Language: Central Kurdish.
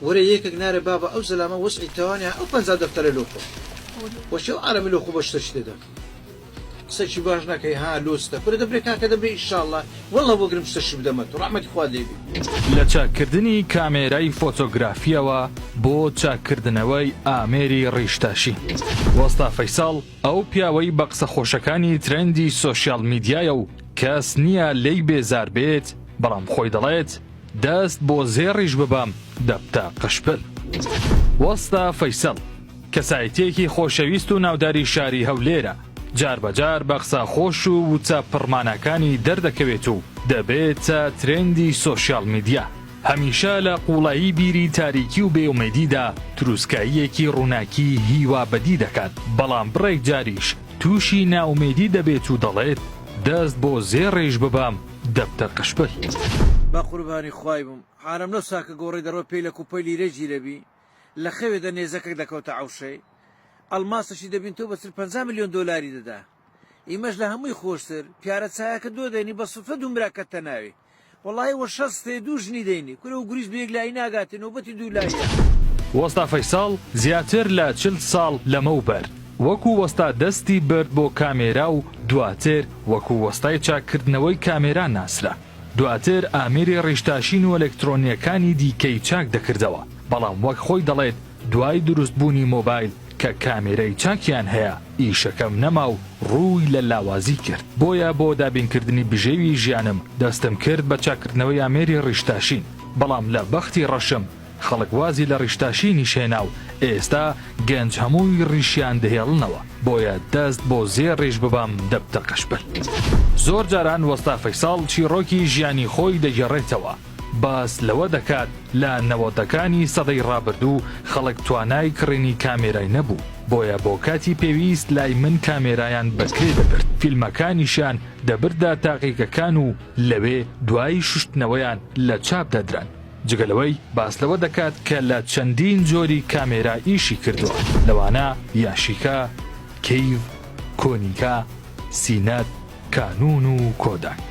وەرە یەکەک نارێ بابە ئەو زەلامە وەسعی تەوانیا ئەو 50 دەفتەرە لۆ خۆ وەشی ئەو عالەمی لۆ خۆ بە شتەچ دەدەم قسەکی باش نەکەی ها لۆستە کورە دەبرێ کاکە دەبرێ ئیشاڵڵا واللە وەگرم شتەشی بدەمە تۆ ڕەحمەتی خوا لێ بی. لە چاککردنی کامێرای فۆتۆگرافییەوە بۆ چاککردنەوەی ئامێری ڕیشتاشین. وەستا فەیسەڵ ئەو پیاوەی بە قسە خۆشەکانی ترێندی سۆشیال میدیایە و کەس نییە لێی بێزار بێت، بەڵام خۆی دەڵێت دەست بۆ زێڕیش ببەم دەبتە قشپل. وەستا فەیسەڵ کەسایەتییەکی خۆشەویست و ناوداری شاری هەولێرە، جار بە جار بە قسە خۆش و وتە پڕماناکانی دەردەکەوێت و دەبێتە ترێندی سۆشیال میدیا. هەمیشە لە قووڵایی بیری تاریکی و بێئومێدیدا تروسکاییەکی ڕووناکی هیوا بەدی دەکات، بەڵام بڕێک جاریش تووشی نائومێدی دەبێت و دەڵێت، دەست بۆ زێڕیش ببەم دەبتە قشپل. بە قوربانی خوای بم عالەم لەو ساکە گۆڕی دەڕۆ پێی لە کوپەی لیرە گیرەبی لە خەوێ دە نێزەکەک دەکەوتە عەوشەی ئەڵماسەشی دەبین تۆ بە چل 50 ملیۆن دۆلاری دەدا ئیمەش لە هەمووی خۆشتر پیارە چایەکە دۆ دەینی بە سوتفە دوو مرا کەتە ناوی وەڵاهی وە شەستێ دوو ژنی دەینی کورە و گوریس بە یەک لایی ناگاتێ نۆبەتی دوو لاییە. وەستا فەیسەڵ زیاتر لە 40 ساڵ لەمەوبەر وەکو وەستا دەستی برد بۆ کامێرا و دواتر وەکو وەستای چاککردنەوەی کامێرا ناسرا. دواتر ئامێری ڕیشتاشین و ئەلکترۆنییەکانی دیکەی چاک دەکردەوە، بەڵام وەک خۆی دەڵێت دوای دروستبوونی مۆبایل کە کامێرای چاکیان هەیە ئیشەکەم نەما و ڕووی لە لاوازی کرد، بۆیە بۆ دابینکردنی بژێوی ژیانم دەستم کرد بە چاککردنەوەی ئامێری ڕیشتاشین، بەڵام لە بەختی ڕەشم خەڵک وازی لە ڕیشتاشینیش هێنا و ئێستا گەنج هەمووی ڕیشیان دەهێڵنەوە، بۆیە دەست بۆ زێڕیش ببەم دەبتە قەشپل. زۆر جاران وەستا فەیسەڵ چیڕۆکی ژیانی خۆی دەگێڕێتەوە، باس لەوە دەکات لە نەوەدەکانی سەدەی ڕابردوو خەڵک توانای کڕینی کامێرای نەبوو، بۆیە بۆ کاتی پێویست لای من کامێرایان بە کرێ دەبرد، فیلمەکانیشیان دەبردە تاقیگەکان و لەوێ دوای شوشتنەوەیان لە چاپ دەدران. جگە لەوەی باس لەوە دەکات کە لە چەندین جۆری کامێرا ئیشی کردووە لەوانە یاشیکا، کەیڤ، کۆنیکا، سینەت، کانوون و کۆداک.